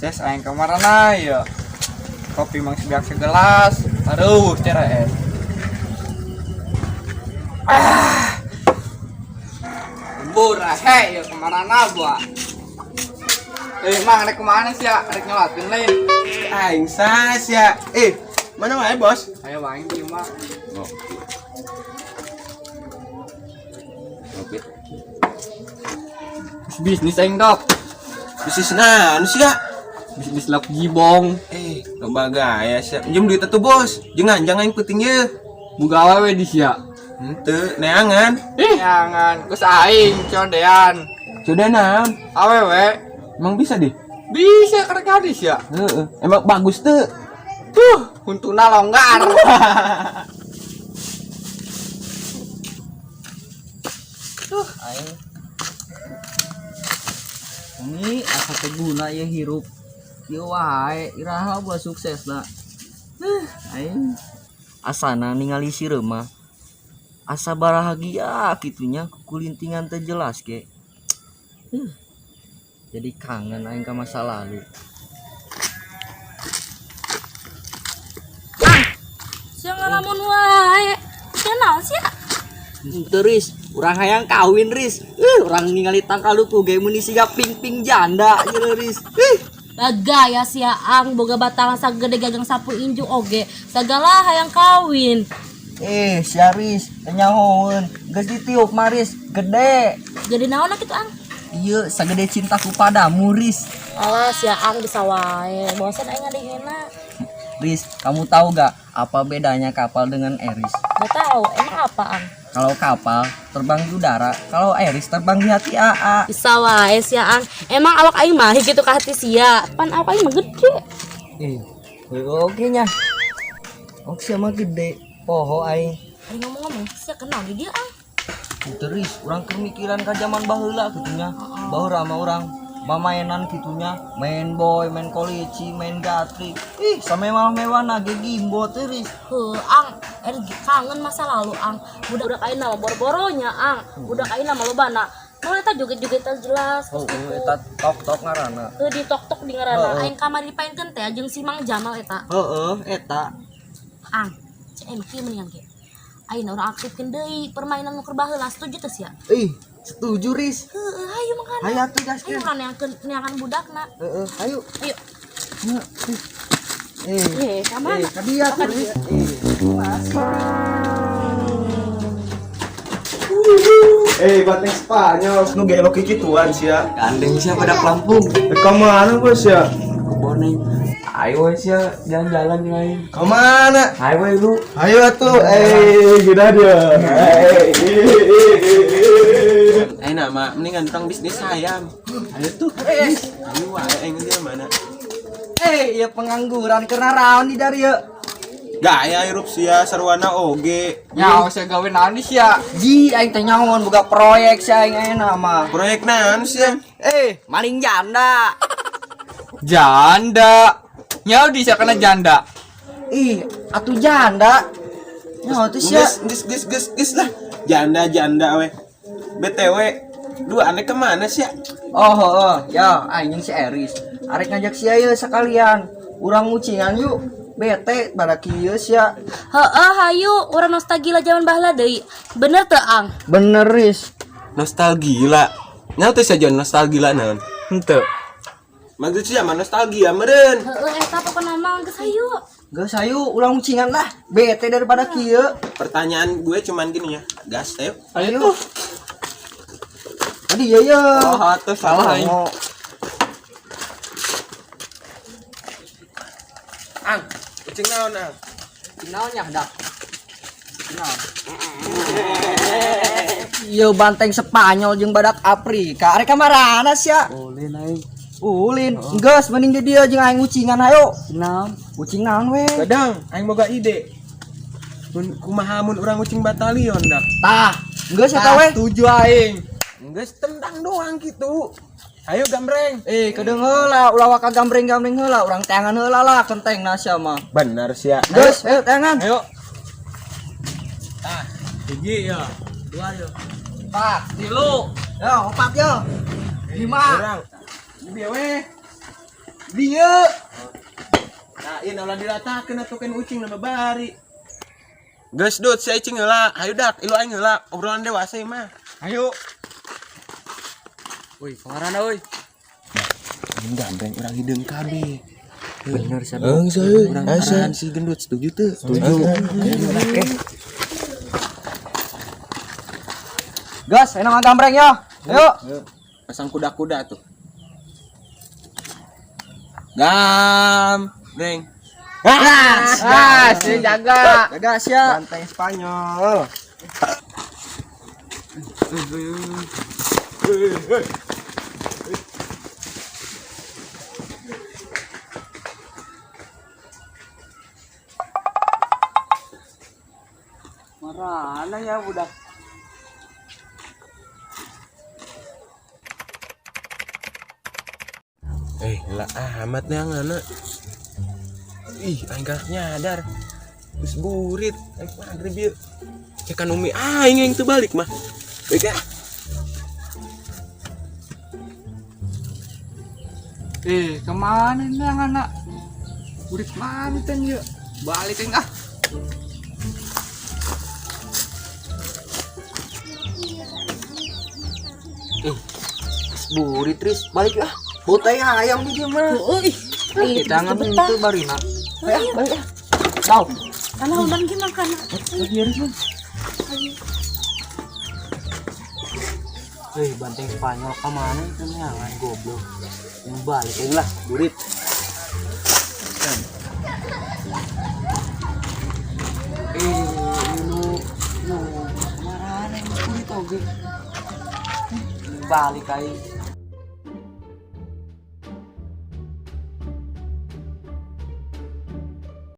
Ces aing kamarana ya. Kopi mang sebiak segelas. Aduh, ceres. Ah. Lembur he ya kamarana gua. Mang rek kemana sih ya? Rek nyolatin lain. Aing sas ya. Mana wae, Bos? Ayo main di mah. Ngopi. Ngopi. Bisnis aing dok. Bisnis naon sih ya? Bisnis lap gibong. Loba gaya sih. Minjem duit atuh, Bos. Jangan jangan aing penting ye. Boga awewe di sia. Henteu, neangan. Ih, jangan. Geus aing codean. Sudah naon? Awewe Emang bisa deh? bisa kerek hadis ya. Heeh. Emang bagus tuh. Tuh, huntuna longgar. Tuh, aing. Ini asa teu guna ieu hirup. Kieu wae, iraha buat sukses lah. Aing asana ningali si mah. Asa barahagia kitunya kukulintingan teu jelas ge. Jadi kangen aing ka masa lalu. Sia ngalamun wae. Sia naon sia? Henteu Ris, urang hayang kawin Ris. Urang ningali tangkal luku ge meuni siga ping-ping janda ieu Ris. Bagaya sia ang boga batangan sagede gagang sapu inju oge. Sagala hayang kawin. Sia Ris, teu nyahoeun. Geus ditiup mah Ris, gede. Gede naon kitu ang? Ieu sagede cintaku padamu Ris. Alah sia ang bisa wae. Bosan aing ngadengena. Ris, kamu tahu gak apa bedanya kapal dengan Eris? Gak tahu, emang apa ang? Kalau kapal terbang di udara, kalau Eris terbang di hati AA. Bisa wae sia ang. Emang awak aing mah gitu ka hati sia. Pan awak aing mah gede. Oke nya. Oke sia mah gede, poho aing. Aing ngomong-ngomong, sia kenal di dia ang. Terus urang keur mikiran ka zaman baheula kitunya. Baheula mah urang mamainan kitunya, main boy, main kolici, main gatrik. Ih, samewah-mewah nage gimbo teh Ris. Heuh, ang, kangen masa lalu ang. Budak aing mah boro-boronya ang. Budak aing mah lobana. Mau eta joget-joget teh jelas. Oh, eta tok-tok ngaranna. Heuh, di tok-tok di ngaranna. Aing kamari dipaenkeun teh jeung si Mang Jamal eta. Heeh, eta. Ang, cek aing mah kieu mendingan ge. Aing urang aktifkeun deui permainan nu keur baheula, setuju teh sia? Ih, setuju Ris. Heuh, hayu mangkana. Hayu atuh gaskeun. Hayu urang neangan budakna. Heeh, hayu. Ayo. Ka mana? Ka dia tuh, Ris. Bateng Spanyol nu gelok kikituan sia. Gandeng sia pada Lampung. Ka mana bos ya? Keboneng. Ayo sia jalan-jalan lain. Ka mana? Ayo we lu. Ayo atuh. Gila dia. Nama mendingan tentang bisnis ayam. Ayo tuh. Ayo wae aing dia mana? Iya pengangguran karena raon di dari ya. Gaya hirup sia sarwana oge. Nyawa sia gawe naon di sia? Ji aing teh nyahoan boga proyek sia aing ayeuna mah. Proyek naon sia? Maling janda. Janda. Nyawa di sia kana janda. Ih, atuh janda. Nyaho tuh sia. Geus geus geus geus lah. Janda-janda we. BTW, dua aneh kemana sih? Oh, oh, ya, aing si Eris. Arek ngajak sia ye sekalian. Urang ucingan yuk. Bete pada kieu sia. Heeh, hayu urang nostalgia zaman baheula deui. Bener teu ang? Bener Ris. Nostalgia. Nyaho teh sia nostalgia naon? Henteu. Maksud sia mah nostalgia meureun. Heeh, eta pokona mah geus hayu. Geus hayu ulang ucingan lah. Bete daripada kieu. Pertanyaan gue cuman gini ya. Gas ayo. Ayo tuh. Tadi ya ya. Oh, atuh salah aing. Ang, ucing naon ang? Naon nya dah. Naon. Ieu banteng Spanyol jeung badak Afrika. Arek ka marana sia? Ulin aing. Ulin. Geus mending di dieu jeung aing ucingan hayo. Naon? Ucing naon we? Kadang aing boga ide. Mun kumaha mun urang ucing batalion dah. Tah, geus eta we. Setuju aing. Geus tendang doang gitu. Ayo gambreng. Kedeung heula, ulah waka gambreng-gambreng heula, urang teangan heula lah kenteng sia mah. Bener sia. Geus, ayo teangan. Ayo. Tah, hiji ya. Dua yo. Empat, tilu. Yo, opat yo. Lima. Urang. Bieu we. Dieu. Nah, ieu ulah diratakeun atuh kan ucing nama bari. Geus dut si icing heula, hayu dak, ilu aing heula, obrolan dewasa ieu mah. Ayo. Woi, kamarana euy? Ini gambreng urang hideung kabeh. Bener sih. Urang arahan si gendut setuju teu? Setuju. Gas, enak mah gambreng ya. Ayo. Pasang kuda-kuda tuh. Gambreng. Ah, si jaga. Jaga sia. Banteng Spanyol. Marana ya budak. Lah amat nih anak. Ih, aing galak nyadar. Geus burit, aing maghrib ieu. Cekan umi aing yang teu balik mah. Baik ah. Kemana nih yang anak? Burit mana teh ieu? Balik aing ah. Burit Tris, balik ah. Botai ayam di dia mah. Heeh ih. Ih, Kita ngambil itu barina. Ayo, balik ah. Tau. Karena udah gimana kan? Banteng Spanyol kemana itu nih goblok. Yang balik aing lah, burit. Lu lu kemana ini burit oge? Balik aing.